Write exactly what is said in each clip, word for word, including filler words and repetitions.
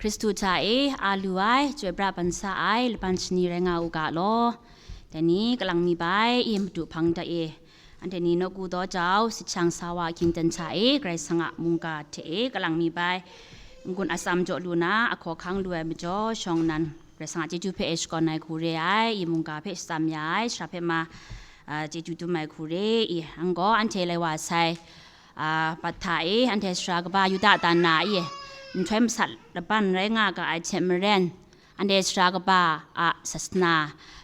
Hkristu hta e a lu ai, chyoi pra ban sa ai laban shani rai nga u ga law. Dai ni kalang mi bai i Madu hpang da e, anhte ni nawku daw jau, sachang sa wa hkying ten hta e, Karai Kasang a mungga hte e kalang mi bai n-gun atsam jaw lu na, a hkawhkang lu ai majaw, shawng nnan Karai Kasang a chyeju hpe e shakawn ai hku re ai, i mungga hpe shatsam ya ai, shara hpe ma, a, chyeju dum ai hku re i, ang gaw anhte lai wa sai, a, bat hta e, anhte sara kaba Yuda dan na i, nhtoi masat laban rai nga ga ai hte maren, anhte sara kaba a sasana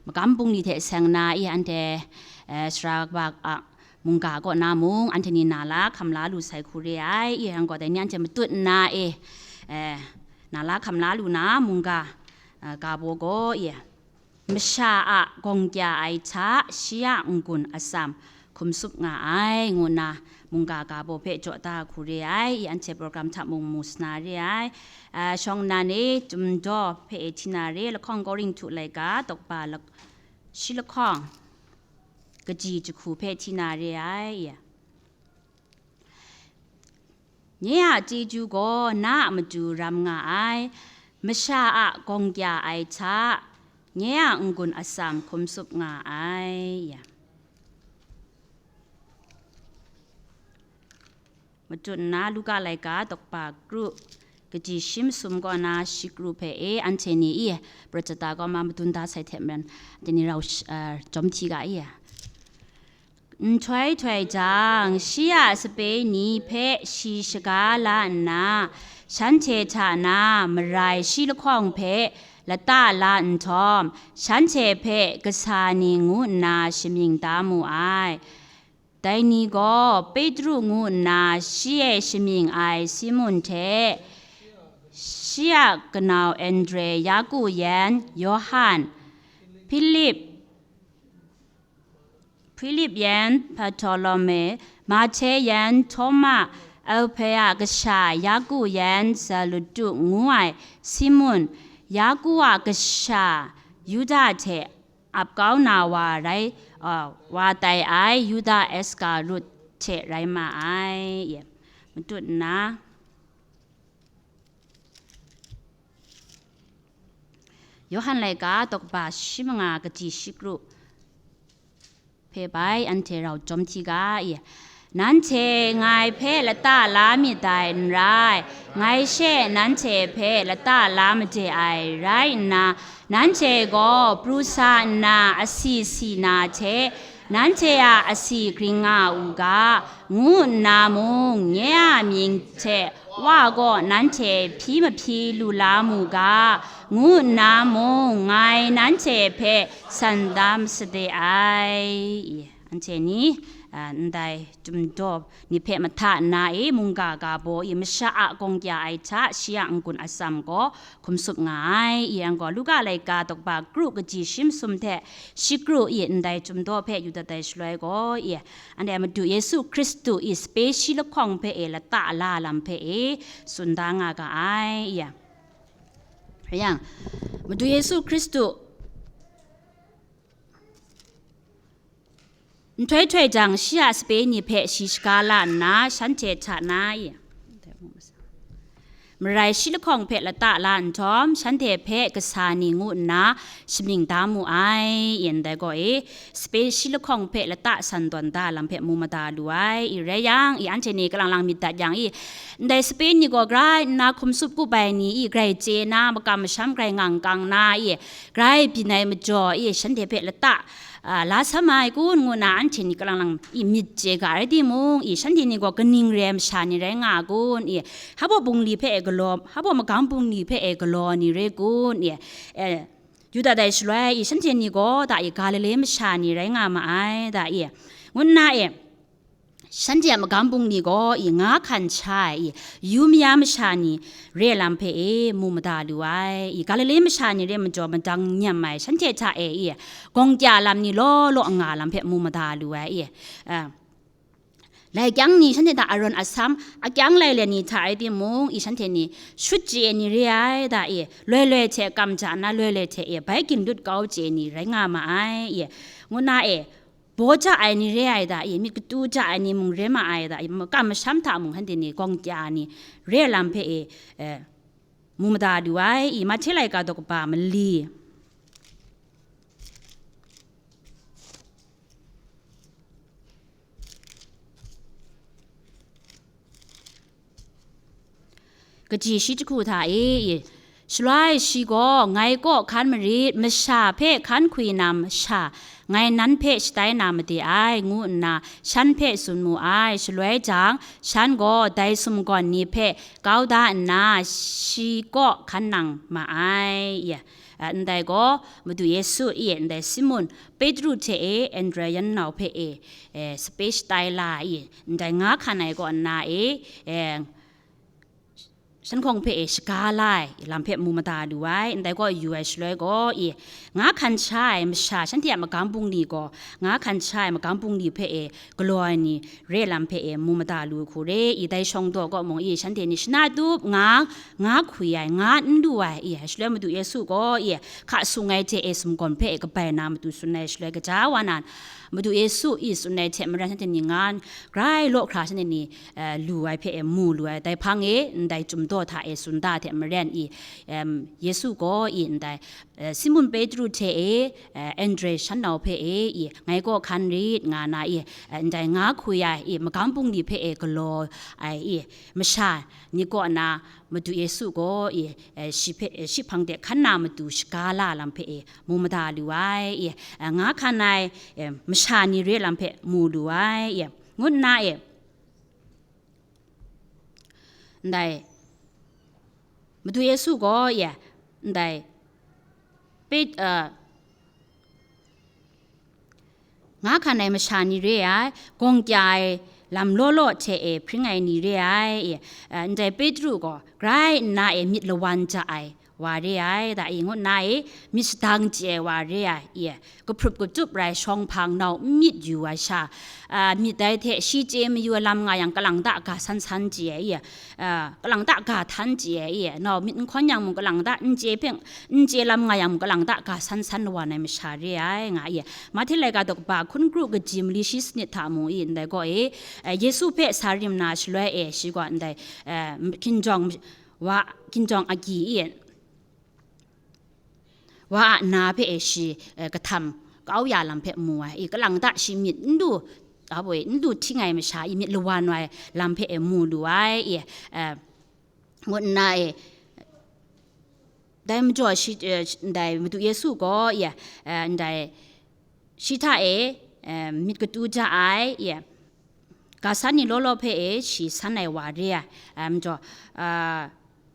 magam bungli hte seng na i, anhte, eh, sara kaba a mungga kaw na mung, anhte ni na la hkam la lu sai hku re ai i, ang gaw dai ni anhte matut nna e, eh, na la hkam la lu na mungga, eh, ga baw gaw i, masha a gawng kya ai hta shi a n-gun atsam hkum tsup nga ai, ngu nna mungga ga baw hpe jaw da hku re ai i, anhte program hta mung mu sa na re ai. Ah, shawng nnan e, Chyum Daw hpe e hti na re, lahkawng Korinhtu laika, tawkpa lak-, shi lahkawng, kaji jahku hpe hti na re ai. Nye a chyeju gaw na a matu ram nga ai, masha a gawng kya ai hta, nye a n-gun atsam hkum tsup nga ai. Matut nna Luka laika tawkpa kru, kaji shi masum kaw na shi kru hpe e, anhte ni i, Prachata kaw ma madun da sai hte maren, anhte ni rau sh-, ah, jawm hti ga i. Nhtoi htoi jang, shi a sape ni hpe shi shaga la nna, shanhte hta na marai shi lahkawng hpe lata la nhtawm, shanhte hpe kasa ni ngu nna shamying da mu ai. Dai ni gaw Petru ngu nna shi e shamying ai Simun hte, shi a kanau Andre, Yaku yan Yawhan, Hpilip, Hpilip yan Barhtolome, Mahte yan Htawma, Alhpia kasha Yaku yan Zelutu ngu ai Simun, Yaku a kasha Yuda hte ap kau na wa rai, a, wa tai ai Yuda Iskarut hte rai ma ai. Matut nna, Yawhan laika tawkpa shi manga kaji shi kru hpe bai anhte rau jawm hti ga i, nanhte ngai hpe lata la myit dai n rai, ngai she nanhte hpe lata la made ai rai nna, nanhte gaw pru sa nna asi si na hte, nanhte a asi gring nga u ga, ngu nna mung, nye a mying hte Wa gaw nanhte hpyi mahpyi lu la mu ga, ngu nna mung, ngai nanhte hpe san da masade ai. Anhte ni, a, ndai Chyum Daw ni hpe mahta nna e, mungga ga baw i, masha a gawng kya ai hta shi a n-gun atsam gaw hkum tsup nga ai. I yang gaw, Luka laika tawkpa kru kaji shi masum hte shi kru i, ndai Chyum Daw hpe yu dat ai shaloi gaw i, anhte Madu Yesu Hkristu i sape shi lahkawng hpe e lata la lam hpe e tsun da nga ga ai. I yang, yang, Madu Yesu Hkristu nhtoi htoi jang, shi a sape ni hpe shi shaga la nna, shanhte hta na i, marai shi lahkawng hpe lata la nhtawm, shanhte hpe kasa ni ngu nna shamying da mu ai, ndai gaw e, sape shi lahkawng hpe lata san tawn da lam hpe mu mada lu ai. I rai yang, i anhte ni kalang lang myit dat yang i, ndai sape ni gaw grai nna hkum tsup kup ai ni i, grai chye na, makam masham grai ngang kang na i, grai byin ai majaw i, shanhte hpe lata a, la sam ai kun ngu na anhte ni kalang lang i myit chye ga rai timung, i shanhte ni gaw kaning re ai masha ni rai nga kun, i hpa bungli hpe e galaw, hpa magam bungli hpe e galaw ni re kun, i, e, yu dat ai shaloi, i shanhte ni gaw da i Galile masha ni rai nga ma ai, da i, ngu nna e, shanhte a magam bungli gaw i nga hkan sha ai i, yu maya masha ni re lam hpe e mu mada lu ai, i Galile masha ni re majaw madang nyam ai shanhte hta e i, gawng kya lam ni law law nga lam hpe mu mada lu ai i, a, lai kyang ni shanhte hta arawn asam, akyang lai let ni hta rai timung, i shanhte ni shut chye ni re ai, da i, loi loi hte kam ja na, loi loi hte e bai ginlut kau chye ni rai nga ma ai, i, ngu na e, baw ja ai ni re ai da i, myit katu ja ai ni mung re ma ai da i, makam masham hta mung shanhte ni gawng kya ni re lam hpe e, e, mu mada lu ai, i Mahte laika daw kaba mali. Kaji shi jahku hta e, i, shaloi shi gaw, "Ngai kaw hkan marit, masha hpe hkan hkwi na masha, ngai nan hpe shatai na made ai," ngu nna shan hpe tsun mu ai. Shaloi jang, shan gaw dai sumgawn ni hpe kau da nna, shi kaw hkan nang ma ai. Ya, a, ndai gaw, Madu Yesu i, ndai Simun Petru hte e, Andre yan nau hpe e, e, sape shatai la i, ndai nga hkan ai kaw nna e, e, shanhkawng hpe e shaga la ai lam hpe mu mada lu ai. Ndai gaw yu ai shaloi gaw, i, nga hkan sha ai masha, shanhte a magam bungli gaw, nga hkan sha ai magam bungli hpe e galaw ai ni re lam hpe e mu mada lu hku re, i, dai shawng daw gaw mung, i, shanhte ni shana tup nga, nga hkwi ai, nga n lu ai, i, shaloi Madu Yesu gaw, i, hka sung ai hte e sumgawn hpe e kabai na matu tsun ai shaloi, gaja wa na Madu Yesu i tsun ai hte maren shanhte ni nga grai law hkra shanhte ni, eh, lu ai hpe e mu lu ai. Dai hpang e ndai Chyum daw hta e tsun da hte maren i, em, Yesu gaw i ndai, eh, Simun Petru hte e, eh, Andre shan nau hpe e i, "Ngai kaw hkan rit," nga na i, eh, ndai nga hkwi ai i, magam bungli hpe e galaw ai i, masha ni kaw na Madu Yesu gaw i, eh, shi hpe, eh, shi hpang de hkan na matu shaga la lam hpe e mu mada lu ai i, eh, nga hkan ai, eh, masha ni re lam hpe mu lu ai i, ngu nna e, ndai Madu Yesu gaw i, ndai Pet-, eh, nga hkan ai masha ni re ai, gawng kya ai lam law law hte e hpring ai ni re ai, e, ndai Petru gaw grai nna e myit lawan ja ai wa re ai, da i ngut nna e myit shadang chye ai wa re ai, e, kahprup katup rai shawng hpang nau n myit yu ai sha, a, myit dai hte shi chye mayu ai lam nga yang, kalang da ga san san chye ai, e, a, kalang da ga htan chye ai, e, nau myit n hkawn yang mung, kalang da n chye hpe, n chye lam nga yang mung, kalang da ga san san lawan ai masha re ai, nga i. Mahte laika daw kaba hkun kru kaji mali shi sanit hta mung i, ndai gaw e, e, Yesu hpe sa rim na shaloi e, shi gaw ndai, e, hkinjawng wa, hkinjawng agyi i, wa a na hpe e shi, e, kahtam kau ya lam hpe mu ai, i, kalang da shi myit n lu, a, boi, n lu hting ai masha i, myit lawan ai lam hpe e mu lu ai, i, e, ngut nna e, dai majaw shi, e, ndai Madu Yesu gaw, i, e, ndai shi hta e, e, myit katu ja ai, i, ga san ni law law hpe e shi san ai wa re ai, e, majaw, a,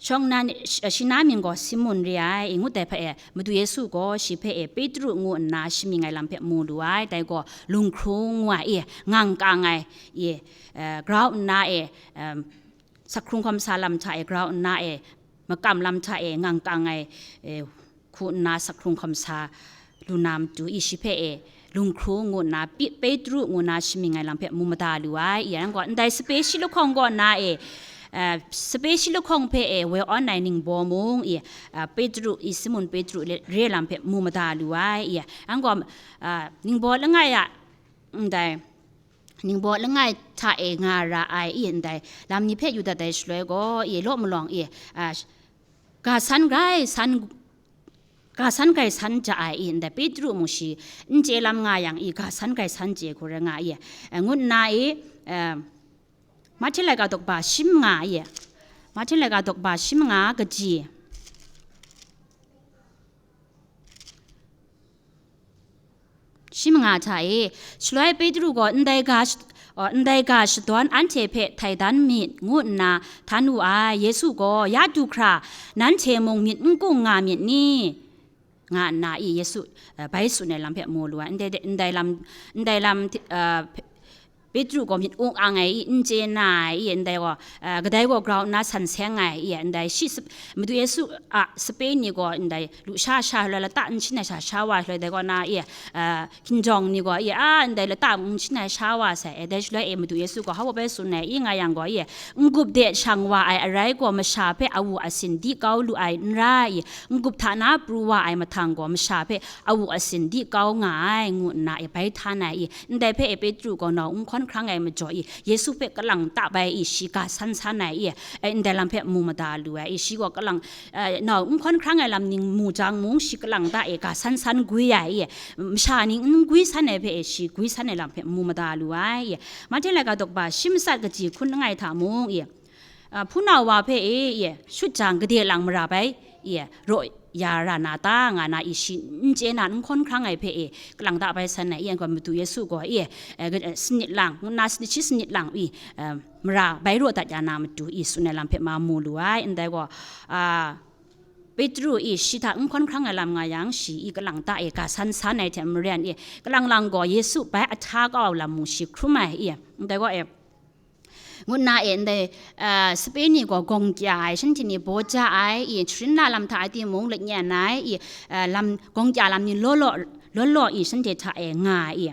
shawng na ni, sh-, shi na mying gaw Simun re ai, i, ngut dai hpe e, Madu Yesu gaw shi hpe e Petru ngu nna shamying ai lam hpe mu lu ai, dai gaw lunghkrung ngu ai, i, ngang kang ai, i, e, grau nna e, e, sakhkrung hkawm sa lam hta e grau nna e, makam lam hta e ngang kang ai, e, hku nna sakhkrung hkawm sa lu na matu i, shi hpe e lunghkrung ngu nna, Pi-, Petru ngu nna shamying ai lam hpe mu mada lu ai, i, yang gaw, ndai sape shi lahkawng kaw nna e, e, sape shi lahkawng hpe e woi awn ai ningbaw mung i, e, Petru i, Simun Petru le-, re lam hpe mu mada lu ai, i, yang gaw, e, ningbaw langai a, ndai, ningbaw langai hta e nga ra ai i, ndai, lam ni hpe yu dat ai shaloi gaw, i, law malawng i, a, ga san grai san, ga san grai san ja ai i, ndai, Petru mung shi n chye lam nga yang i, ga san grai san chye hku rai nga i, a, ngut nna i, a, Mahte laika daw kaba shi manga i, Mahte laika daw kaba shi manga kaji. Shi manga hta e, shaloi Petru gaw ndai ga sh-, o, ndai ga shadawn anhte hpe htai dan myit, ngu nna htan wu ai. Yesu gaw, "Ya du hkra, nanhte mung myit n gung nga myit ni?" nga nna i, Yesu, e, bai tsun ai lam hpe mu lu ai. Ndai, ndai lam, ndai lam, e, Petru gaw myit ung ang ai i, n chye na ai i, ndai gaw, a, kadai gaw grau nna san seng ai i, ndai shi sap-, Madu Yesu a sape ni gaw ndai lusha sha shaloi, lata n shin ai sha sha wa shaloi, dai gaw na i, a, hkinjawng ni gaw i, a, ndai lata n shin ai sha wa sai, e, dai shaloi e Madu Yesu gaw hau bai tsun ai i, nga yang gaw i, n-gup de shang wa ai arai gaw masha hpe awu asin di kau lu ai n rai i, n-gup hta na pru wa ai mahtang gaw masha hpe awu asin di kau nga ai, ngu nna e bai htan ai i, ndai hpe e Petru gaw nau n hkawn hkrang ai majaw i, Yesu hpe kalang ta bai i, shi ga san san ai i, e, ndai lam hpe mu mada lu ai i, shi gaw kalang, e, nau n hkawn hkrang ai lam ning mu jang mung, shi kalang ta e ga san san gwi ai i, masha ning n gwi san ai hpe e, shi gwi san ai lam hpe mu mada lu ai i, Mahte laika daw kaba shi matsat kaji hkun langai hta mung i, a, hpunau wa hpe e, i, shut jang gade lang mara bai i, raw ya ra na ta nga na i, shi n chye na n hkawn hkrang ai hpe e, kalang ta bai san ai i, gaw Madu Yesu gaw i, e, ga-, e, sanit lang, nna sanit shi sanit lang i, e, mara bai raw dat ya na matu i, tsun ai lam hpe ma mu lu ai. Ndai gaw, a, Petru i shi hta n hkawn hkrang ai lam nga yang, shi i kalang ta e ga san san ai hte maren i, kalang lang gaw Yesu bai ahta kau lam mung shi hkrum ai i, ndai gaw e, ngu nna e, ndai, a, sape ni gaw gawng kya ai, shanhte ni baw ja ai i, sharin la lam hta e timung lanyan ai i, a, lam, gawng kya lam ni law law, law law i, shanhte hta e nga ai i.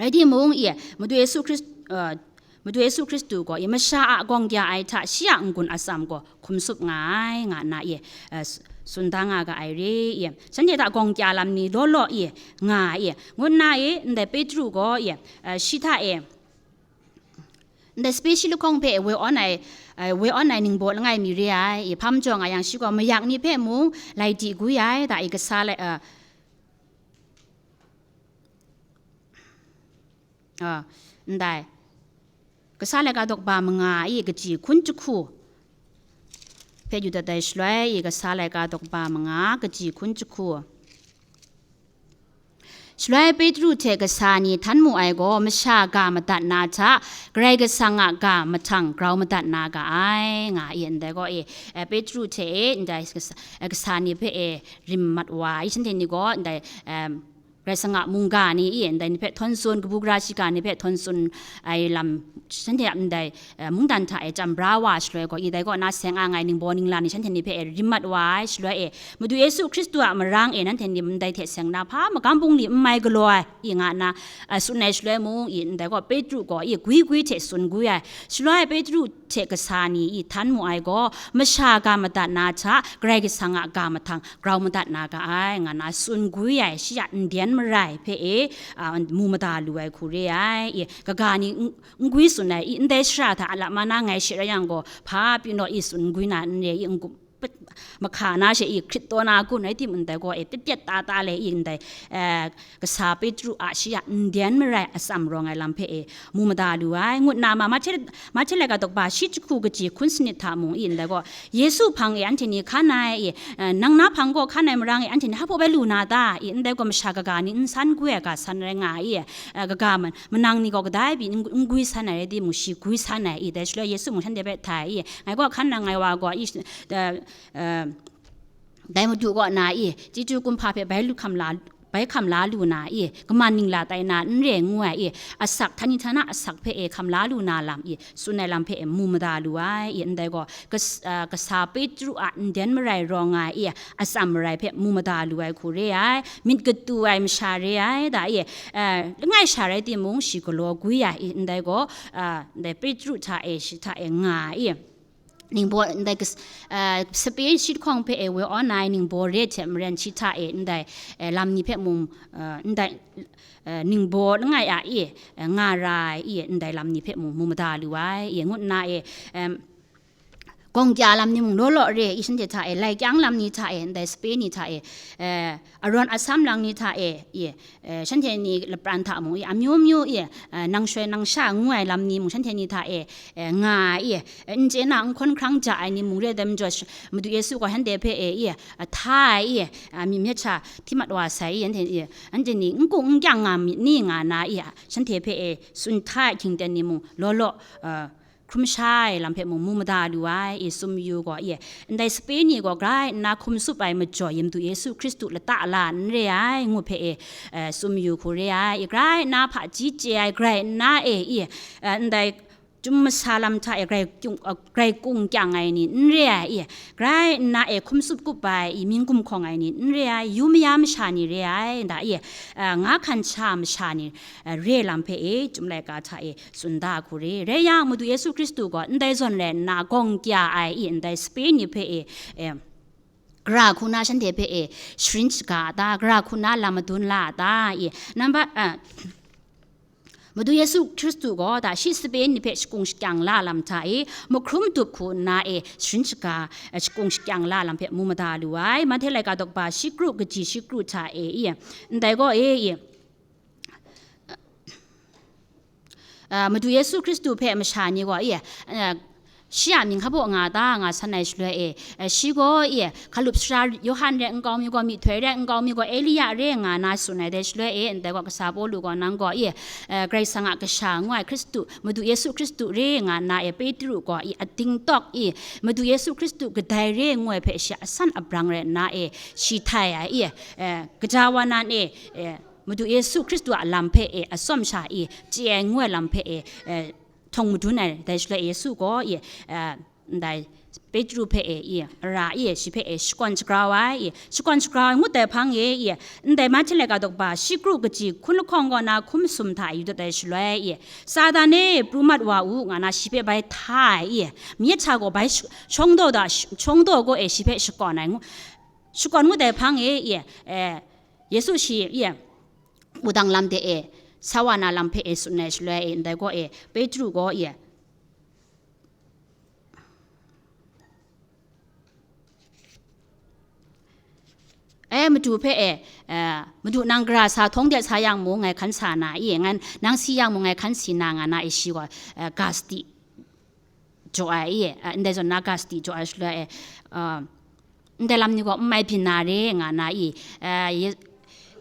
Rai timung i, Madu Yesu Hkris-, a, Madu Yesu Hkristu gaw i, masha a gawng kya ai hta shi a n-gun atsam gaw hkum tsup nga ai, nga nna i, a, s-, tsun da nga ga ai re i, shanhte hta gawng kya lam ni law law i, nga ai i, ngu nna i, ndai Petru gaw i, a, shi hta e, ndai sape shi lahkawng hpe woi awn ai, e, woi awn ai ningbaw langai mi re ai i, hpa majaw nga yang, shi gaw mayak ni hpe mung lai di gwi ai, da i kasa lai, a, a, ndai, kasa laika daw kaba manga i kaji hkun jahku hpe yu dat ai shaloi i, kasa laika daw kaba manga kaji hkun jahku. Shaloi Petru hte kasa ni htan mu ai gaw, masha ga madat na hta, Karai Kasang a ga mahtang grau madat na ga ai, nga i, ndai gaw e, e, Petru hte e, ndai kasa, e, kasa ni hpe e rim mat wa i, shanhte ni gaw ndai, em, Karai Kasang a mungga ni i, ndai ni hpe htawn tsun, kabu gara shiga ni hpe htawn tsun ai lam, shanhte a ndai, e, mungdan hta e chyam bra wa ai shaloi gaw, i dai kaw na seng a nga ai ningbaw ningla ni shanhte ni hpe e rim mat wa ai shaloi e, Madu Yesu Hkristu a marang e nanhte ni ndai hte seng na hpa magam bungli n mai galaw ai, i nga nna, a, tsun ai shaloi mung, i ndai gaw Petru gaw, i gwi gwi hte tsun gwi ai. Shaloi Petru hte kasa ni i htan mu ai gaw, masha ga madat na hta, Karai Kasang a ga mahtang grau madat na ga ai, nga nna tsun gwi ai, shi a nden marai hpe e, a, mu mada lu ai hku re ai, i, kaga ni n-, n gwi tsun ai, i, ndai shara hta a lap ma na ngai she rai yang gaw, hpa pyi naw i tsun n gwi na n re, i, n gu-, mahka na she i, hkrit taw na gun rai timung, ndai gaw e, pyat pyat ta ta le i, ndai, e, kasa Petru a shi a nden marai atsam rawng ai lam hpe e, mu mada lu ai, ngu nna ma, Mahte, Mahte laika daw kaba shi jahku kaji hkun sanit hta mung i, ndai gaw, Yesu hpang e anhte ni hkan ai i, e, nang na hpang gaw hkan ai marang e anhte ni hpa bai lu na ta i, ndai gaw masha kaga ni n san gwi ai ga san rai nga ai i, e, kaga man, manang ni gaw kadai pyi n, n gwi san ai rai timung, shi gwi san ai i, dai shaloi Yesu mung shanhte hpe htai i, ngai gaw hkan nang ai wa gaw i, e, e, dai Madu kaw na i, chyeju kumhpa hpe bai lu hkam la, bai hkam la lu na i, kaman ningla tai na n re ngu ai i, asak, htani htana asak hpe e hkam la lu na lam i, tsun ai lam hpe e mu mada lu ai i, ndai gaw, kas-, a, kasa Petru a nden marai rawng ai i, atsam marai hpe mu mada lu ai hku re ai, myit katu ai masha re ai, da i, a, langai sha rai timung, shi galaw gwi ai i, ndai gaw, a, ndai Petru hta e, shi hta e nga ai i, ningbaw ndai kas-, a, sape shi lahkawng hpe e woi awn ai ningbaw re hte maren shi hta e ndai, e, lam ni hpe mung, a, ndai, e, ningbaw langai a i, e, nga ra ai i, ndai lam ni hpe mung mu mada lu ai i, ngu nna e, em, gawng kya lam ni mung law law re i, shanhte hta e, lai kyang lam ni hta e, ndai sape ni hta e, e, arawn asam lang ni hta e, i, e, shanhte ni lapran hta mung i, amyu myu i, e, nang shoi nang sha ngu ai lam ni mung shanhte ni hta e, e, nga ai i, e, n chye na n hkawn hkrang ja ai ni mung re ai majaw, sh-, Madu Yesu gaw shanhte hpe e i, e, hta ai i, e, a, myit myit sha hti mat wa sai i, anhte i, anhte ni n kung n kyang nga myit ni nga na i, a, shanhte hpe e tsun hta ai hkying ten ni mung law law, e, hkrum sha ai lam hpe mung mu mada lu ai i, tsun yu gaw i, ndai sape ni gaw grai nna hkum tsup ai majaw i, Madu Yesu Hkristu lata la n re ai ngu hpe e, e, tsun yu hku re ai i, grai nna hpaji chye ai, grai nna e i, e, ndai chyum masa lam hta e grai kyung, e, grai kung kyang ai ni n re ai i, grai nna e hkum tsup kup ai i, mying gumhkawng ai ni n re ai, yu maya masha ni re ai, nda i, e, nga hkan sha masha ni, e, re lam hpe e, Chyum laika hta e tsun da hku re. Rai yang, Madu Yesu Hkristu gaw ndai zawn rai nna gawng kya ai i, ndai sape ni hpe e, e, gara hku na shanhte hpe e sharin shaga a ta, gara hku na lam madun la a ta i, nambat, a, Madu Yesu Hkristu gaw da shi sape ni hpe shakung shakyang la lam hta e, mahkrum dup hku nna e, sharin shaga, eh, shakung shakyang la lam hpe mu mada lu ai. Mahte laika daw ba shi kru kaji shi kru hta e, i, ndai gaw e, i, ah, Madu Yesu Hkristu hpe masha ni gaw, i, eh, shi a mying hpa baw nga ta nga san ai shaloi e, eh, shi gaw, i, hkalup sara Yawhan re nkau mi gaw, myihtoi re nkau mi gaw, Elia re nga na tsun ai dai shaloi e, ndai gaw kasa Pawlu gaw nang gaw, i, eh, Karai Kasang a Kasha ngu ai Hkristu, Madu Yesu Hkristu re nga na e, Petru gaw, i, ating tawk, i, Madu Yesu Hkristu kadai re ngu ai hpe shi a san a brang rai nna e, shi htai ai, i, eh, kaja wa nan e, eh, Madu Yesu Hkristu a lam hpe e, atsawm sha e, chye ai ngu ai lam hpe e, eh, htawng madun ai, dai shaloi Yesu gaw, i, eh, ndai Petru hpe e, i, ara, i, shi hpe e, shakawn shagrau ai, i, shakawn shagrau ai ngut ai hpang e, i, ndai Mahte laika daw ba shi kru kaji hkun lahkawng kaw na hkum masum hta e yu dat ai shaloi, i, Satan e, pru mat wa u, nga na shi hpe bai hta ai, i, myit hta gaw bai sh-, shawng daw da, sh-, shawng daw gaw e, shi hpe shakawn ai ngu, shakawn ngut ai hpang e, i, eh, Yesu shi, i, wudang lam de e, sa wa na lam hpe e tsun ai shaloi e, ndai gaw e, Petru gaw, i, e, Madu hpe e, eh, Madu nang gara sa htawng de sa yang mung, ngai hkan sa na i, ngan nang si yang mung, ngai hkan si na, nga na e, shi gaw, eh, ga sadi jaw ai i, eh, ndai zawn na ga sadi jaw ai shaloi e, eh, ndai lam ni gaw n mai byin na re, nga na i, eh, Ye-,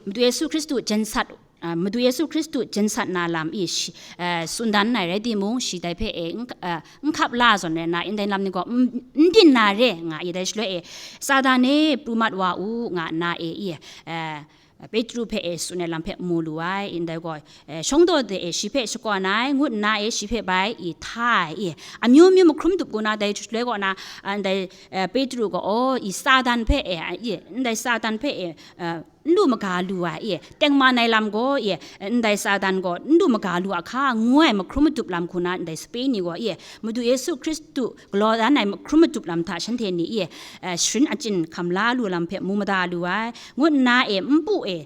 Madu Yesu Hkristu jen sat, eh, Madu Yesu Hkristu jen sat na lam i shi, eh, tsun dan ai rai timung, shi dai hpe e n, eh, n hkap la zawn rai nna, ndai lam ni gaw n, n byin na re, nga i, dai shaloi e, Satan e, pru mat wa u, nga nna e, i, eh, Petru hpe e tsun ai lam hpe mu lu ai, ndai gaw, eh, shawng daw de e shi hpe shakawn ai, ngut nna e shi hpe bai i hta ai, i, amyu myu mahkrum dup kaw na, dai shaloi kaw na, ah, ndai, eh, Petru gaw, aw, i, Satan hpe e, i, ndai Satan hpe e, eh, n lu maga lu ai, i, tengman ai lam gaw, i, ndai Satan gaw n lu maga lu a hka, ngu ai mahkrum madup lam hku na, ndai sape ni gaw, i, Madu Yesu Hkristu galaw dan ai mahkrum madup lam hta shanhte ni, i, eh, sharin achyin hkam la lu lam hpe mu mada lu ai, ngut nna e, npu e,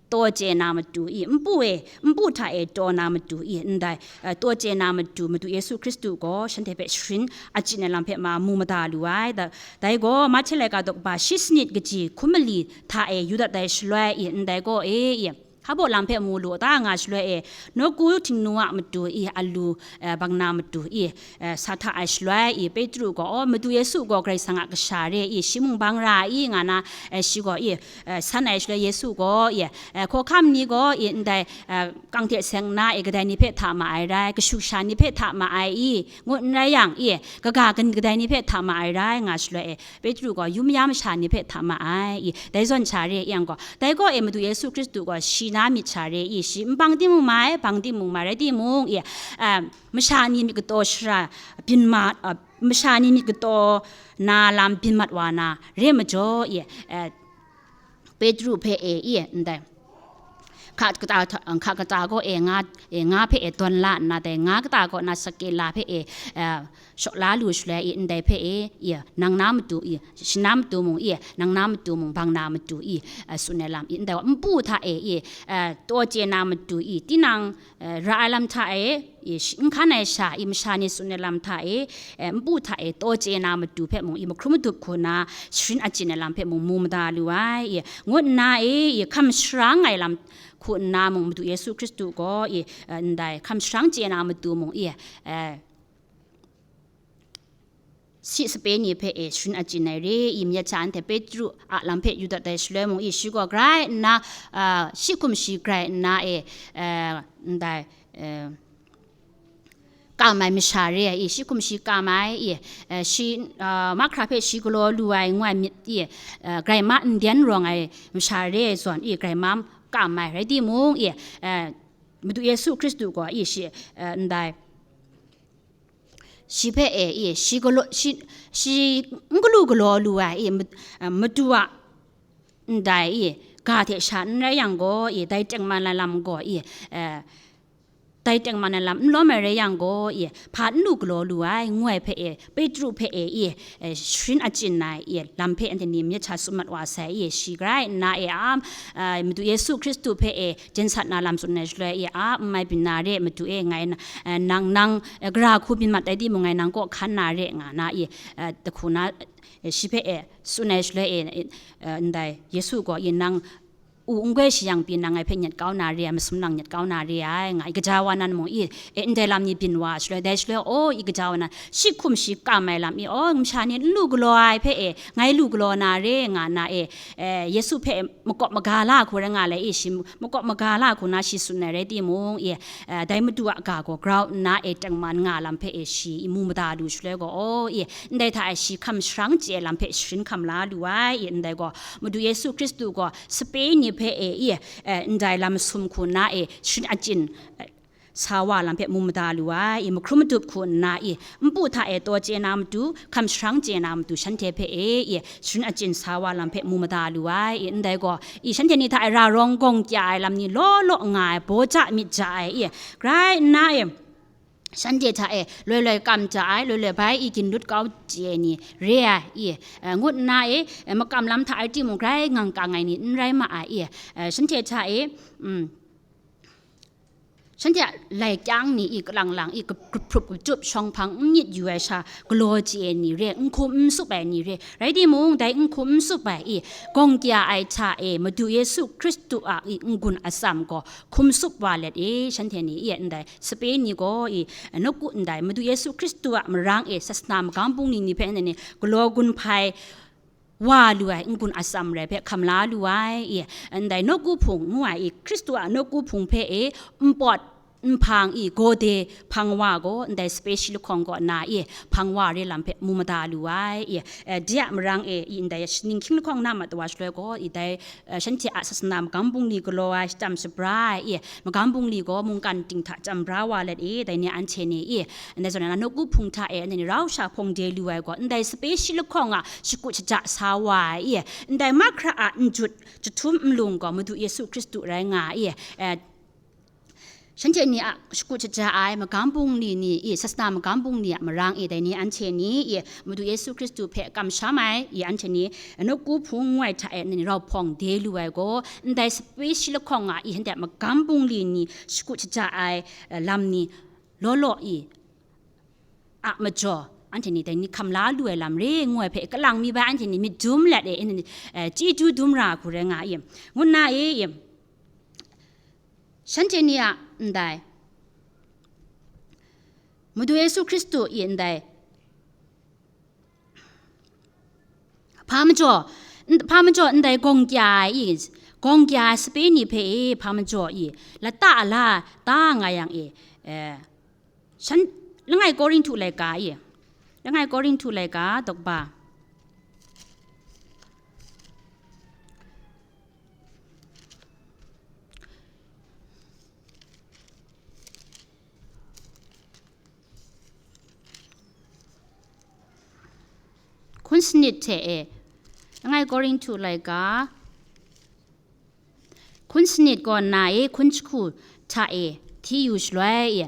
taw chye na matu i, npu e, npu hta e taw na matu i, ndai, eh, taw chye na matu, Madu Yesu Hkristu gaw shanhte hpe sharin achyin ai lam hpe ma mu mada lu ai. Da-, dai gaw Mahte laika daw ba shi sanit kaji hkum mali hta e yu dat ai shaloi i, ndai gaw e, i, hpa baw lam hpe mu lu ta nga shaloi e, nawku htingnu a matu i, alu, eh, bang na matu i, eh, sa hta ai shaloi i, Petru gaw, aw, Madu Yesu gaw Karai Kasang a Kasha re i, shi mung bang ra i, nga na, eh, shi gaw i, eh, san ai shaloi Yesu gaw i, eh, hkawhkam ni gaw i, ndai, eh, kang hte seng nna i, kadai ni hpe hta ma ai rai, kashu kasha ni hpe hta ma ai i, ngut n rai yang i, kaga kan kadai ni hpe hta ma ai rai, nga shaloi e, Petru gaw yum ya masha ni hpe hta ma ai i, dai zawn sha re yang gaw, dai gaw e Madu Yesu Hkristu gaw shi na myit sha re i, shi n bang timung mai, bang timung mai rai timung i, eh, masha ni myit kataw shara byin ma, ah, masha ni myit kataw na lam byin mat wa na re majaw, i, eh, Petru hpe e, i, ndai, hka kata, hka kata gaw e nga, e nga hpe e dawn la nna, dai nga kata gaw na Sakela hpe e, eh, shaw la lu shaloi, i, ndai hpe e, i, nang na matu, i, shi na matu mung, i, nang na matu mung, bang na matu, i, eh, tsun ai lam, i, ndai wa npu hta e, i, eh, taw chye na matu, i, tinang, eh, ra ai lam hta e, i, shi-, n hkan ai sha, i, masha ni tsun ai lam hta e, eh, npu hta e, taw chye na matu hpe mung, i, mahkrum madup hku na, sharin achyin ai lam hpe mung mu mada lu ai, i, ngut nna e, i, hkam sharang ai lam hku nna mung, Madu Yesu Hkristu gaw, i, eh, ndai, hkam sharang chye na matu mung, i, eh, shi sape ni hpe e sharin achyin ai re i, myit hta anhte Petru a lam hpe yu dat ai shaloi mung i, shi gaw grai nna, ah, shi hkum shi grai nna e, eh, ndai, eh, kam ai masha re ai i, shi hkum shi kam ai i, eh, shi, ah, mahkra hpe shi galaw lu ai ngu ai myit i, eh, grai ma n byan rawng ai masha re ai zawn i, grai ma kam ai rai timung i, eh, Madu Yesu Hkristu gaw i shi, eh, ndai, shi hpe e i, shi galaw, shi, shi n galu galaw lu ai i, ma-, eh, matu a ndai i, ga hte sha n rai yang gaw i, dai tengman ai lam gaw i, eh, dai tengman ai lam n lawm ai rai yang gaw, i, hpa n lu galaw lu ai, ngu ai hpe e, Petru hpe e, i, e, sharin achyin ai, i, lam hpe anhte ni myit hta tsun mat wa sai, i, shi grai nna e, a, a, Madu Yesu Hkristu hpe e, jen sat na lam tsun ai shaloi, i, a, n mai byin na re, Madu e, ngai na, e, nang, nang, e, gara hku byin mat ai timung, ngai nang kaw hkan na re, nga na, i, e, dahku na, e, shi hpe e, tsun ai shaloi, e, e, ndai Yesu gaw, i, nang, u n goi shayang pyi nang ngai hpe nyet kau na re ai, masum lang nyet kau na re ai, nga i, gaja wa nan mung i, e, ndai lam ni byin wa shaloi, dai shaloi, o, i, gaja wa nan, shi hkum shi kam ai lam i, o, masha ni n lu galaw ai hpe e, ngai lu galaw na re, nga na e, e, Yesu hpe makawp maga la hku rai nga le i, shi makawp maga la hku na shi tsun ai rai timung i, e, dai Madu a ga gaw grau nna e tengman nga lam hpe e shi i mu mada lu shaloi gaw, o, i, ndai hta e shi hkam sharang chye ai lam hpe sharin hkam la lu ai, i, ndai gaw, Madu Yesu Hkristu gaw sape ni hpe e, i, e, ndai lam masum hku nna e sharin achyin, e, sa wa lam hpe mu mada lu ai, i, mahkrum madup hku nna, i, npu hta e taw chye na matu, hkam sharang chye na matu, shanhte hpe e, i, sharin achyin sa wa lam hpe mu mada lu ai, i, ndai gaw, i, shanhte ni hta e ra rawng gawng kya ai lam ni law law nga ai, baw ja myit ja ai, i, grai nna, i, shanhte hta e loi loi kam ja ai, loi loi bai, i, ginlut kau chye ai ni re ai, i, e, ngut nna e, e, makam lam hta e timung grai ngang kang ai ni n rai ma ai, i, e, shanhte hta e, mm, shanhte a lai kyang ni i, kalang lang i, gap-, gaprup gaptup shawng hpang n myit yu ai sha, galaw chye ai ni re, n hkum n tsup ai ni re, rai timung, dai n hkum n tsup ai i, gawng kya ai hta e, Madu Yesu Hkristu a i, n-gun atsam gaw hkum tsup wa let e, shanhte ni i, ndai sape ni gaw i, nawku ndai Madu Yesu Hkristu a marang e, sasana magam bungli ni hpe ndai ni galaw gun hpai wa lu ai n-gun atsam rai hpe hkam la lu ai, i, ndai nawku hpung ngu ai i, Hkristu a nawku hpung hpe e, npawt, nhpang i, gawde hpang wa gaw, ndai sape shi lahkawng kaw na i, hpang wa re lam hpe mu mada lu ai, i, e, de a marang e, i, ndai shaning hkying lahkawng na mat wa shaloi gaw, i, dai, e, shanhte a sasana magam bungli galaw ai, shacham shabra ai, i, magam bungli gaw mungkan ting hta chyam bra wa let i, dai ni anhte ni, i, ndai zawn na nawku hpung hta e, ndai ni rau sha hpawng de lu ai gaw, ndai sape shi lahkawng a shagu shaja sa wa ai, i, ndai mahkra a njut jahtum nlung gaw Madu Yesu Hkristu rai nga ai, i, e, shanhte ni a shagu shaja ai magam bungli ni i, sasana magam bungli a marang i, dai ni anhte ni i, Madu Yesu Hkristu hpe kamsham ai i, anhte ni nawku hpung ngu ai hta e, ndai ni rau hpawng de lu ai gaw, ndai sape shi lahkawng a i, shanhte a magam bungli ni shagu shaja ai, e, lam ni law law i, a majaw, anhte ni dai ni hkam la lu ai lam re ngu ai hpe kalang mi bai anhte ni myit dum let e, anhte ni, e, chyeju dum ra hku rai nga i, ngu nna e, i, shanhte ni a ndai, Madu Yesu Hkristu i ndai, hpa majaw, n-, hpa majaw ndai gawng kya ai i, gawng kya ai sape ni hpe e, hpa majaw i, lata la ta nga yang e, e, shan, langai Korinhtu laika i, langai Korinhtu laika, dawkba, hkun sanit hte e, langai Korinhtu laika, hkun sanit kaw nna e, hkun jahku hta e, hti yu shaloi e,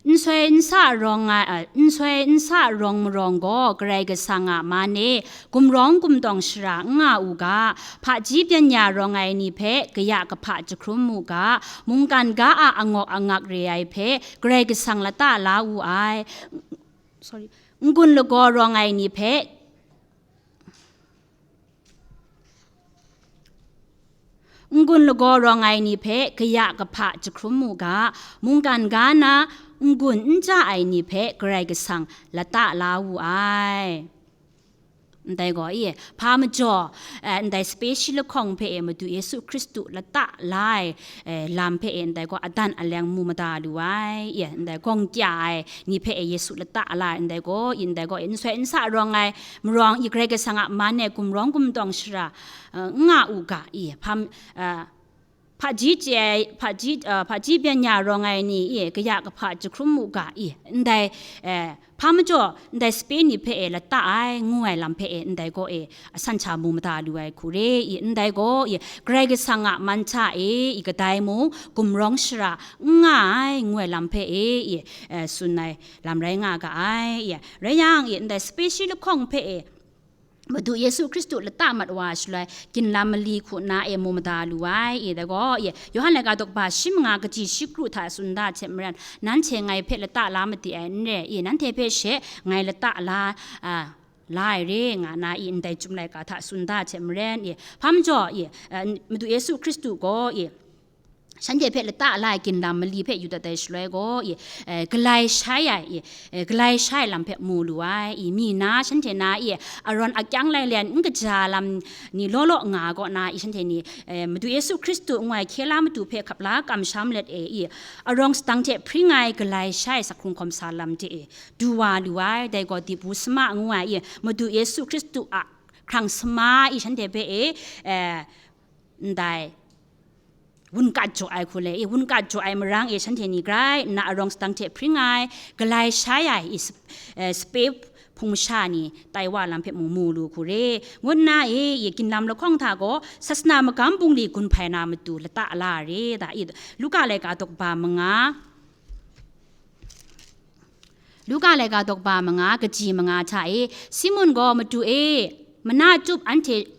n soi n sa rawng ai, a, n soi n sa rawng marawng gaw Karai Kasang a man e gumrawng gumtawng shara n nga u ga, hpaji byeng ya rawng ai ni hpe kaya kahpa jahkrum mu ga, mungkan ga a angawk angak re ai hpe Karai Kasang lata la wu ai, sorry, n-gun lagaw rawng ai ni hpe, n-gun lagaw rawng ai ni hpe kaya kahpa jahkrum mu ga, mungkan ga na n-gun n ja ai ni hpe Karai Kasang lata la wu ai. Ndai gaw, i, hpa majaw, eh, ndai sape shi lahkawng hpe e Madu Yesu Hkristu lata la ai, eh, lam hpe e ndai gaw adan aleng mu mada lu ai, i, ndai gawng kya ai ni hpe e Yesu lata la ai, ndai gaw, i, ndai gaw, i, n soi n sa rawng ai, marawng i, Karai Kasang a man e gumrawng gumtawng shara, eh, n nga u ga, i, hpa, eh, hpaji chye ai, hpaji, uh, hpaji byan ya rawng ai ni e, kaya kahpa jahkrum mu ga e, ndai, eh, hpa majaw, ndai sape ni hpe e lata ai, ngu ai lam hpe e, ndai gaw e, asan sha mu mada lu ai hku re e, ndai gaw e, Karai Kasang a man hta e, e kadai mung, gumrawng shara n nga ai, ngu ai lam hpe e, e, eh, tsun ai lam rai nga ga ai, e. Rai yang, e, ndai sape shi lahkawng hpe e, Madu Yesu Hkristu lata mat wa shaloi, ginlam mali hku na e mu mada lu ai, e, dai gaw, e, Yawhan laika daw kaba shi manga kaji shi kru hta tsun da hte maren, nanhte ngai hpe lata la made ai n re, e, nanhte hpe she ngai lata la, a, la ai re, nga na, e, ndai chyum laika hta tsun da hte maren, e, hpa majaw, e, eh, Madu Yesu Hkristu gaw, e, shanhte hpe lata la ai ginlam mali hpe yu dat ai shaloi gaw, e, eh, galai shai ai, e, eh, galai shai ai lam hpe mu lu ai, e, mi na, shanhte na, e, arawn akyang lailen n kaja lam ni law law nga gaw na, e, shanhte ni, eh, Madu Yesu Hkristu ngu ai hkye la matu hpe hkap la kamsham let e, e, arawng sadang hte hpring ai galai shai ai sak hkrung hkawm sa lam de e, du wa lu ai, dai gaw dibu sama ngu ai, e, Madu Yesu Hkristu a hkrang sama, e, shanhte hpe e, eh, ndai, wunkat jaw ai hku le, e, wunkat jaw ai marang e shanhte ni grai nna arawng sadang hte hpring ai, galai shai ai, e, sap-, eh, sape hpung masha ni tai wa lam hpe mung mu lu hku re, ngu nna e, e, ginlam lahkawng hta gaw, sasana magam bungli gun hpai na matu lata la re, da, e, Luka laika daw kaba manga, Luka laika daw kaba manga, kaji manga hta e, Simun gaw, Madu e, mana tup anhte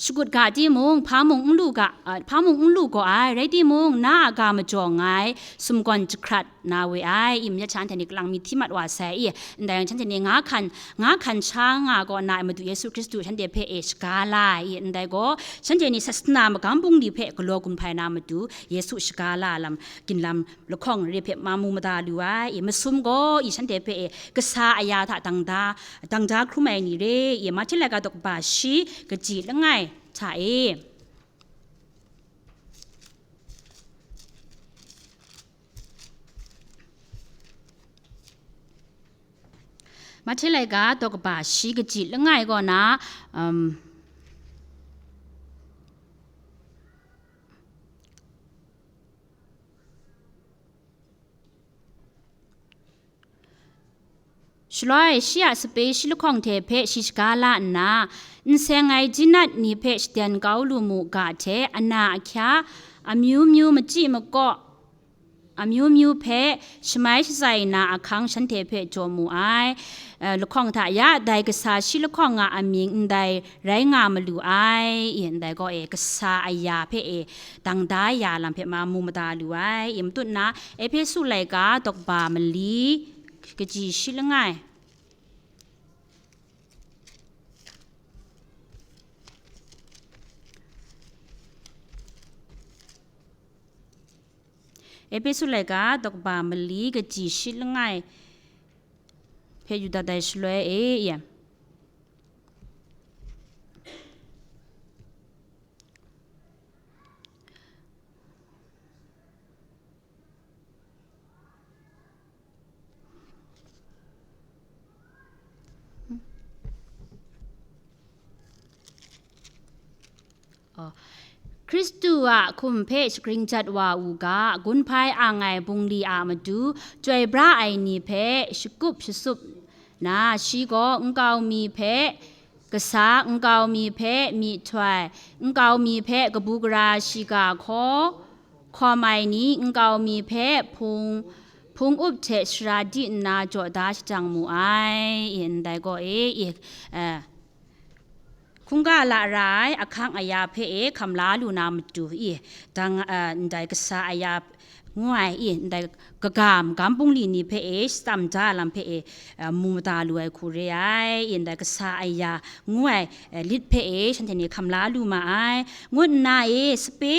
shagut ga timung, hpa mung n lu ga, a, hpa mung n lu gaw ai, rai timung, na a ga majaw ngai sumgawn jahkrat na we ai, e, mayat sha anhte ni kalang mi hti mat wa sai, e, ndai yang shanhte ni nga hkan, nga hkan sha nga gaw na ai Madu Yesu Hkristu shanhte hpe e shaga la ai, e, ndai gaw, shanhte ni sasana magam bungli hpe galaw gun hpai na matu, Yesu shaga la lam, ginlam lahkawng re hpe ma mu mada lu ai, e, masum gaw, e, shanhte hpe e kasa aya hta dang da, dang da hkrum ai ni re, e, Mahte laika daw kaba shi, kaji langai hta e. Mahte laika daw kaba shi, kaji langai gaw na, um, shaloi shi a sape shi lahkawng hte hpe shi shaga la nna, n seng ai jinat ni hpe shaden kau lu mu ga hte, ana ahkya, amyu myu machyi makaw, amyu myu hpe shamai shatsai na ahkang shanhte hpe jaw mu ai, eh, lahkawng hta ya, dai kasa shi lahkawng a amying ndai rai nga malu ai, e, ndai gaw e, kasa aya hpe e, dang da ya lam hpe ma mu mada lu ai, e, matut na, Ehpesu laika daw kaba mali, kaji shi langai. Ehpesu laika daw kaba mali, kaji shi langai hpe yu dat ai shaloi e, e, Hkristu a hkum hpe shagring jat wa u ga, gun hpai ang ai bungli a matu, chyoi bra ai ni hpe shakup shasup na, shi gaw nkau mi hpe kasa, nkau mi hpe myihtoi, nkau mi hpe kabu gara shiga hkaw hkawm ai ni, nkau mi hpe hpung, hpung up hte sara di nna jaw da shajang mu ai, e, ndai gaw e, e, eh, hkungga la ra ai ahkang aya hpe e hkam la lu na matu, e, dang, eh, ndai kasa aya ngu ai, e, ndai kaga magam bungli ni hpe e shatsam da lam hpe e, eh, mu mada lu ai hku re ai, e, ndai kasa aya ngu ai, eh, lit hpe e shanhte ni hkam la lu ma ai, ngut nna e, sape,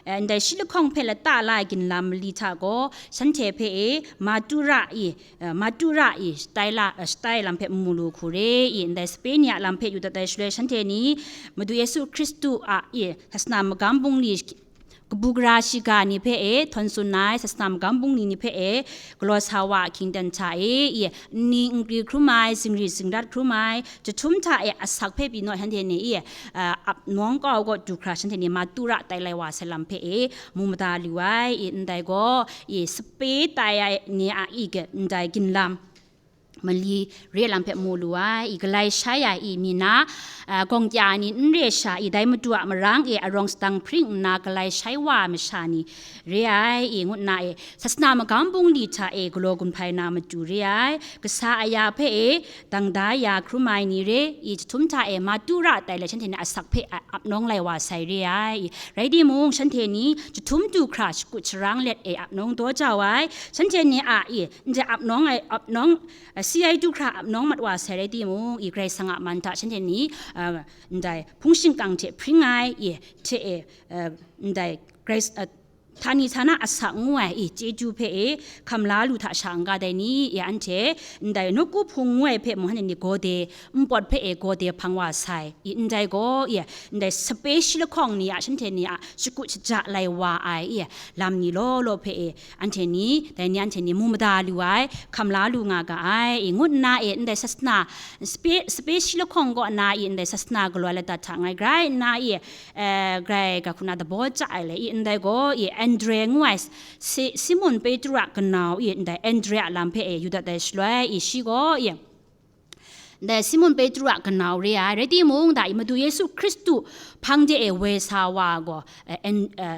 eh, ndai shi lahkawng hpe lata la ai ginlam mali hta gaw, shanhte hpe e, Matura e, eh, Matura e, shatai la, eh, shatai lam hpe mu lu hku re e, ndai sape ni a lam hpe yu dat ai shaloi, shanhte ni Madu Yesu Hkristu a, e, sasana magam bungli kabu gara shiga ni hpe e htawn tsun ai, sasana magam bungli ni hpe e galaw sa wa a hkying dan hta e, i, nni nkri hkrum ai, zingri zingrat hkrum ai, jahtum hta e asak hpe pyi naw shanhte ni, i, a, ap nawng kau kaw du hkra shanhte ni matu ra tai lai wa sai lam hpe e mu mada lu ai, i, ndai gaw, i, sape tai ai ni a i ge ndai ginlam mali re lam hpe mu lu ai, i, galai shai ai, i, mi na, a, gawng kya ni n re sha, i, dai Madu a marang e arawng sadang hpring nna galai shai wa ai masha ni re ai, i, ngut nna e, sasana magam bungli hta e galaw gun hpai na matu re ai, kasa aya hpe e dang da ya hkrum ai ni re, i, jahtum hta e matu ra tai let shanhte ni asak hpe a-, ap nawng lai wa sai re ai, i, rai timung, shanhte ni jahtum du hkra shakut sharang let e ap nawng daw jau ai, shanhte ni a, i, ndai ap nawng ai, ap nawng, a, si ai du hkra ap nawng mat wa sai rai timung, i, Karai Kasang a man hta shanhte ni, a, ndai hpung shingkang hte hpring ai, i, hte e, a, ndai Karai, a, htani htana asak ngu ai, i, chyeju hpe e hkam la lu hta sha n-ga dai ni, i, anhte ndai nawku hpung ngu ai hpe mung shanhte ni gawde, npawt hpe e gawde hpang wa sai, i, ndai gaw, i, ndai sape shi lahkawng ni a shanhte ni a shakut shaja lai wa ai, i, lam ni law law hpe e, anhte ni, dai ni anhte ni mu mada lu ai, hkam la lu nga ga ai, i, ngut nna e, ndai sasana, sape, sape shi lahkawng kaw na, i, ndai sasana galaw ai ladat hta ngai grai nna, i, e, grai ga hku na dabaw ja ai le, i, ndai gaw, i, Andre ngu ai, Si-, Simon Petru a kanau, i, ndai Andre a lam hpe e yu dat ai shaloi, i, shi gaw, i, ndai Simon Petru a kanau re ai, rai timung, da, i, Madu Yesu Hkristu hpang de e woi sa wa gaw, e, en-, e,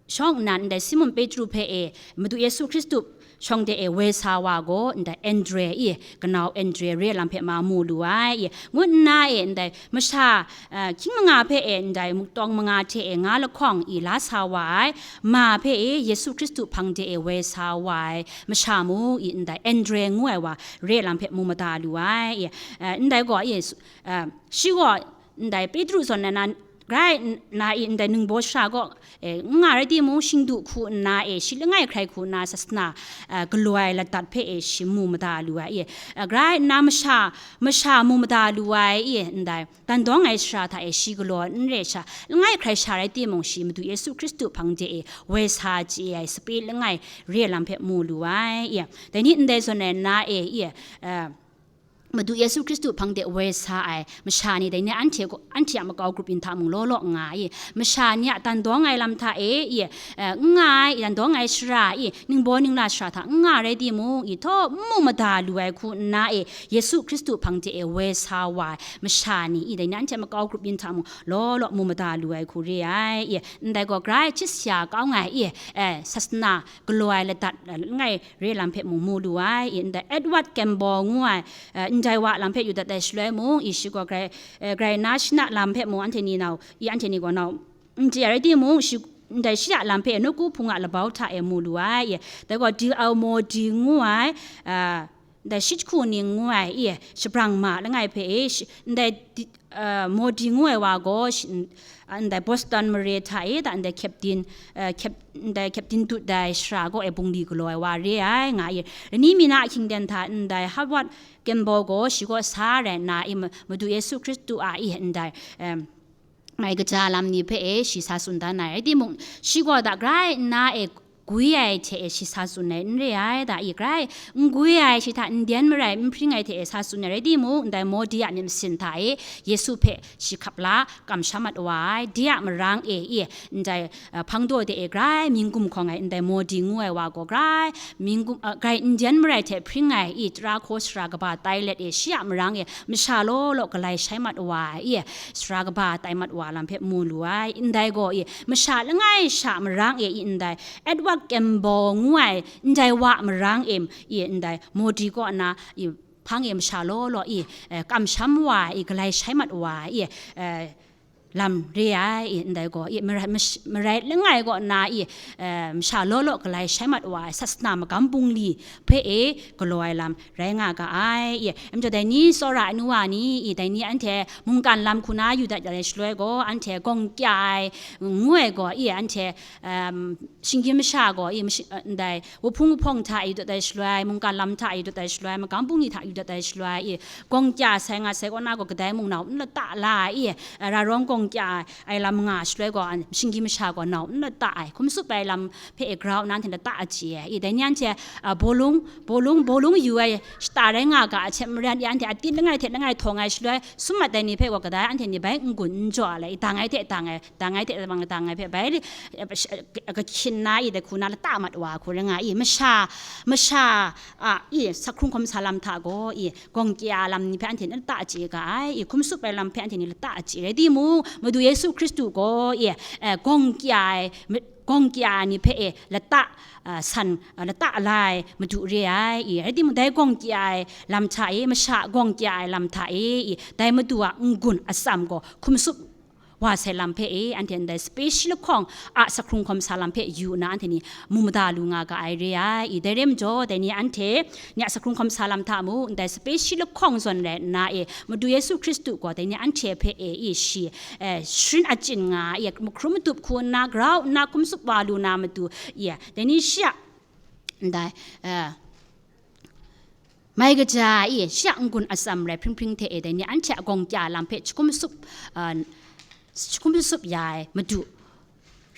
shawng nnan, ndai Simon Petru hpe e Madu Yesu Hkristu shawng de e woi sa wa gaw, ndai Andre, i, kanau Andre re lam hpe ma mu lu ai, i, ngut nna e, ndai masha, a, hkying manga hpe e, ndai muktawng manga hte e nga lahkawng, i, la sa wa ai, ma hpe e Yesu Hkristu hpang de e woi sa wa ai masha mung, i, ndai Andre ngu ai wa re lam hpe mu mada lu ai, i, a, ndai gaw, i, su-, a, shi gaw ndai Petru zawn na, na, grai n-, na, i, ndai ningbaw shara gaw, e, n nga rai timung, shingdu hku nna, e, shi langai hkrai hku nna sasana, e, galaw ai ladat hpe e shi mu mada lu ai, i, e, grai nna masha, masha mu mada lu ai, i, ndai dan dawng ai shara hta e shi galaw n re sha, langai hkrai sha rai timung, shi Madu Yesu Hkristu hpang de e woi sa chye ai sape langai re lam hpe mu lu ai, i, dai ni ndai zawn ai nna e, i, e, Madu Yesu Hkristu hpang de woi sa ai masha ni dai ni anhte gaw, anhte a makau grup yin hta mung law law nga ai, i, masha ni a dan dawng ai lam hta e, i, e, n nga ai, i, dan dawng ai shara, i, ningbaw ningla shara hta n nga rai timung, i, htaw n mu mada lu ai hku nna e, Yesu Hkristu hpang de e woi sa wa ai masha ni, i, dai ni anhte a makau grup yin hta mung law law mu mada lu ai hku re ai, i, ndai gaw grai hkyit sha kau nga ai, i, e, sasana galaw ai ladat, e, langai re lam hpe mung mu lu ai, i, ndai Edward Campbell ngu ai, e, ndai wa lam hpe yu dat ai shaloi mung, i, shi gaw grai, e, grai nna shi na lam hpe mung anhte ni nau, i, anhte ni gaw nau n chye ai rai timung, shi, ndai shi a lam hpe nawku hpung a labau hta e mu lu ai, i, dai gaw D L Moody ngu ai, e, ndai shi jahku ning ngu ai, i, shabrang ma langai hpe e, shi, ndai di-, a, Moody ngu ai wa gaw, shi, n-, a, ndai Boston mare hta e, da ndai Captain, a, Cap-, ndai Captain dut dai shara gaw e bungli galaw ai wa re ai, nga i, lani mi na a hkying dan hta ndai Howard Campbell gaw shi gaw sa rai nna, i, Ma-, Madu Yesu Hkristu a, i, ndai, em, mai kaja lam ni hpe e shi sa tsun dan ai. Rai timung, shi gaw da grai nna e gwi ai hte e shi sa tsun ai n re ai, da i grai n gwi ai, shi hta n dyen marai n hpring ai hte e sa tsun ai. Rai timung, ndai Moody a myit masin hta e Yesu hpe shi hkap la kamsham mat wa ai, de a marang e, i, ndai, a, hpang daw de e grai mying gumhkawng ai, ndai Moody ngu ai wa gaw grai mying gum-, a, grai n dyen marai hte hpring ai, i, tara hkaw sara kaba tai let e, shi a marang e masha law law galai shai mat wa ai, i, sara kaba tai mat wa lam hpe mu lu ai, ndai gaw, i, masha langai sha marang e, i, ndai Edward Campbell ngu ai ndai wa marang e, i, ndai Moody kaw na, i, hpang e masha law law, i, e, kamsham wa ai, i, galai shai mat wa ai, i, e, lam re ai, i, ndai gaw, i, marai, mash-, marai langai kaw na, i, e, masha law law galai shai mat wa ai, sasana magam bungli hpe e galaw ai lam rai nga ga ai, i, em jaw dai ni tsawra ai nu wa ni, i, dai ni anhte mungkan lam hku na yu dat ai shaloi gaw, anhte gawng kya ai ngu ai gaw, i, anhte, em, shinggyim masha gaw, i, mashi-, eh, ndai, wuhpung wuhpawng hta e yu dat ai shaloi, mungkan lam hta e yu dat ai shaloi, magam bungli hta yu dat ai shaloi, i, gawng kya sai nga sai kaw na gaw, kadai mung nau n lata la ai, i, eh, ra rawng gawng gawng kya ai lam nga shaloi gaw, an, shinggyim masha gaw nau n lata ai, hkum tsup ai lam hpe e grau nna anhte lata a chye ai. I, dai ni anhte, a, bawlung, bawlung, bawlung yu ai shata rai nga ga ai hte maren, i, anhte atin langai hte langai htawng ai shaloi, sum mat ai ni hpe gaw kadai anhte ni bai n-gun n jaw ai, i, dang ai hte dang ai, dang ai hte dang ai hpe bai, e, kahkyin na, i, dai hku na lata mat wa hku rai nga ai. I, masha, masha a, i, sak hkrung hkawm sa lam hta gaw, i, gawng kya lam ni hpe anhte ni lata a chye ga ai, i, hkum tsup ai lam hpe anhte ni lata a chye rai timung, Madu Yesu Hkristu gaw, i, e, gawng kya ai, ma-, gawng kya ai ni hpe e lata, a, san, a, lata la ai Madu re ai, i, rai timung, dai gawng kya ai lam hta e, masha gawng kya ai lam hta e, i, dai Madu a n-gun atsam gaw hkum tsup wa sai lam hpe e, anhte ndai sape shi lahkawng a sak hkrung hkawm sa lam hpe yu nna, anhte ni mu mada lu nga ga ai re ai. I, dai re majaw, dai ni anhte ni a sak hkrung hkawm sa lam hta mung, ndai sape shi lahkawng zawn rai nna e, Madu Yesu Hkristu gaw dai ni anhte hpe e, i, shi, e, sharin achyin nga ai, i, mahkrum madup hku nna, grau nna, hkum tsup wa lu na matu, i, dai ni shi a, ndai, e, mai kaja ai, i, shi a n-gun atsam rai hpring hpring hte e, dai ni anhte a gawng kya lam hpe jahkum tsup, a, jahkum tsup ya ai Madu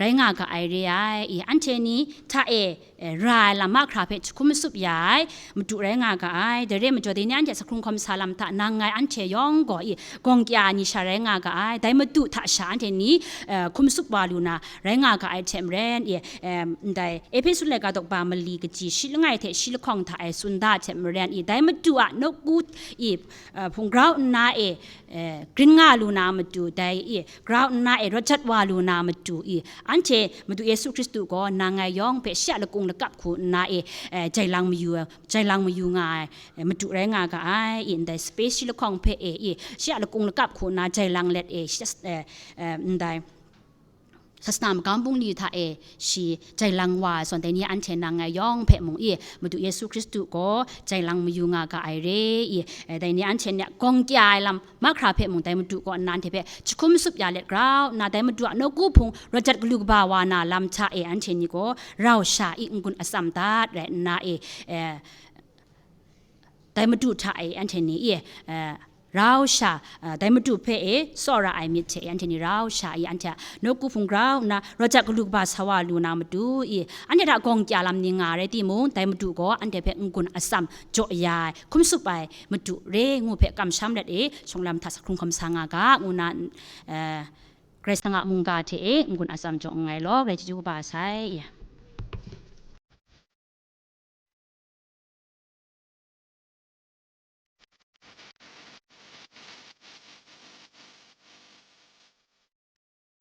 rai nga ga ai re ai, i, anhte ni hta e, e, ra ai lam mahkra hpe jahkum tsup ya ai Madu rai nga ga ai. Dai re majaw, dai ni anhte sak hkrung hkawm sa lam hta nang ngai anhte yawng gaw, i, gawng kya ai ni sha rai nga ga ai. Dai Madu hta sha anhte ni, e, hkum tsup wa lu na rai nga ga ai hte maren, i, em, ndai Ehpesu laika daw ba mali kaji shi langai hte shi lahkawng hta e tsun da ai hte maren, i, dai Madu a nawku, i, e, hpung grau nna e, e, grin nga lu na matu, dai, i, grau nna e rawt jat wa lu na matu, i, anhte Madu Yesu Hkristu gaw nang ngai yawng hpe shi a lakung lakap hku nna e, e, jai lang mayu, jai lang mayu nga ai, e, Madu rai nga ga ai, i, ndai sape shi lahkawng hpe e, i, shi a lakung lakap hku nna jai lang let e, shi, e, e, ndai sasana magam bungli hta e shi jai lang wa ai zawn, dai ni anhte nang ngai yawng hpe mung, i, Madu Yesu Hkristu gaw jai lang mayu nga ga ai re, i, e, dai ni anhte ni a gawng kya ai lam mahkra hpe mung, dai Madu kaw nna anhte hpe jahkum tsup ya let grau nna, dai Madu a nawku hpung rawt jat galu kaba wa na lam hta e anhte ni gaw rau sha, i, n-gun atsam dat rai nna e, e, dai Madu hta e anhte ni, i, e, rau sha, a, dai Madu hpe e tsawra ai myit hte e anhte ni rau sha, i, anhte a nawku hpung grau nna rawt jat galu kaba sa wa lu na matu, i, anhte hta gawng kya lam ni nga rai timung, dai Madu gaw anhte hpe n-gun atsam jaw ya ai, hkum tsup ai Madu re ngu hpe kamsham let e, shawng lam hta sak hkrung hkawm sa nga ga, ngu na, e, Karai Kasang a mungga hte e n-gun atsam jaw nngai law, Karai chyeju kaba sai.